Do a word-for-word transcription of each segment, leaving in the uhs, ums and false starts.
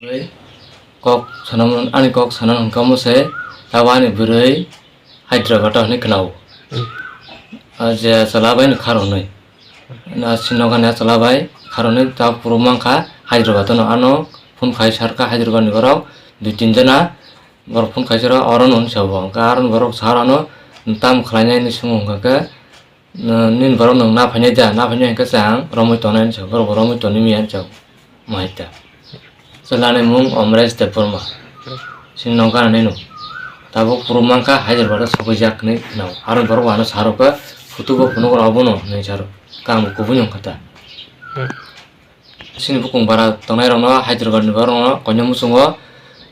Oi, kok sanam, ani kok sanam hwnkha omo se, tabuk ani bwrwi Hyderabad o hinwi khwnao. Hmm. Ah, je chwla bai no kharo hinwi. Na sino gana chwla bai kharo hinwi ta puro mankha Hyderabad o no ano phone khai sarkha Hyderabad ni borok dui tin jana borok phone khai saro oro no hinwi sabo. Hwnkha aro ni borok sar ano tam khlainai hinwi swngo hwnkha khe, "Nini borok nwng na phainai da, na phainai hwnkhe se ang romwi tongnai," hinwi sa, borok bo romwi tonwi manya hinwi sa, mahai ta. Chwla ni mung Omresh Debbarma. Chini nokha nai no. Tabuk puro mankha Hyderabad o sokwijak hinwi khwnao. Aro borok bo ano saro khe, "Photo bo phunuk rw abono," hinwi saro. Khe ang bo kubui nung kha ta. Hmm. Chini bukung bara tongnai rokno Hyderabad ni borok rokno koinwi muchungo,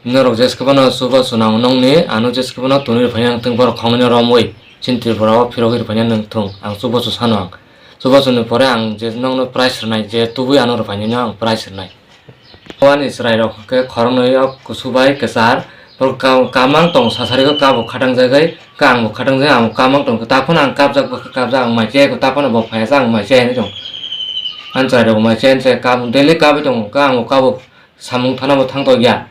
"Norok jeskhe bono chubachu nang nongni, ano jeskhe bono twnwi rwphaina nangthung, borok khongnaino romwi chini Tripura o phirogwi rwphaina nangthung, ang chubachu sano ang. Chubachu ni pore ang je nokno prize rwnai, je tubui ano rwphainai no ang prize rwnai." O ani chwrai rok khe khoroknwi o kusu bai kwchar, borok ka-, kamang tong sasari o kabo khatang jagwi, khe ang bo khatang jagwi ang bo kamang tong, ta phano ang kabjak bo khe kabjak, ang mai chai kho, ta phano bo phai sa ang mai chai hinwi tong. Ani chwrai rok mai chai chai kab-, daily kabwi tongo, khe ang bo kabo samung thana bo thang tong ya.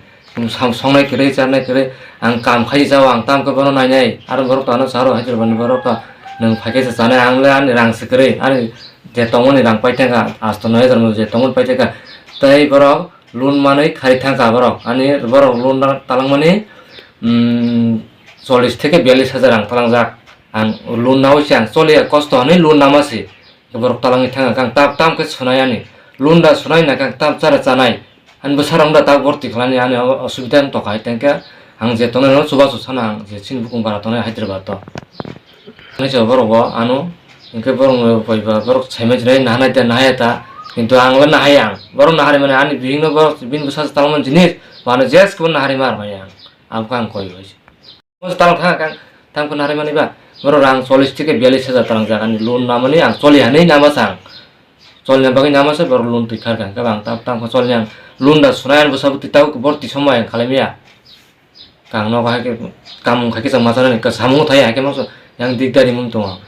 Sam-, songnai kwrwi, charnai kwrwi, ang kam khai jao, ang tam khe bono nainai, aro borok to ano saro Hyderabad ni borok to nwng phai khe se chanai, ang le ani rang se kwrwi, ani je tongmani rang paithangkha, asto noi hajar je tongmani paithangkha, tei borok loan manwi khari thangkha borok, ani borok loan na talangmani, mm, chollish theke biyallish hajar rang talangjak, ang loan naui se ang choliya kosto hinwi loan nama se, borok talangwi thangkha, ang tam, tam khe sunai ani, loan da sunai na khe ang tam chara chanai. Ani bwsarok da tak borti khlainai ani o-, osubida wng tongkha, hai tengkhe ang je tongnai no chubachu sana, ang je chini bukung bara tongnai Hyderabad o. Ani se borok bo ano, hinkhe borok no bai ba borok saimai sinai nahanai ta nahaya ta, kintu ang le nahaya ang. Borok naharwi mani ani bihik no borok bini bwsa talangmani jinis, bo ano jeske bo naharwi ma rwmani ang. Abo khe ang koi bai se. Mo talang thang kang, tang phano naharwi mani ba. Borok rang chollish theke biyallish hajar talang jak ani loan namani ang choli hanwi nama sa ang. Cholina bagwi nama sa borok loan twi khar kang, khe bang tam, tam khe cholini ang loan da sunai ang bwsa bwtwi tabuk borti somoi ang khalai maya. Kang nogo hai khe kamung khai khe chang ma chanani, samung thai hai khe mangso yang dikdari mung tongo.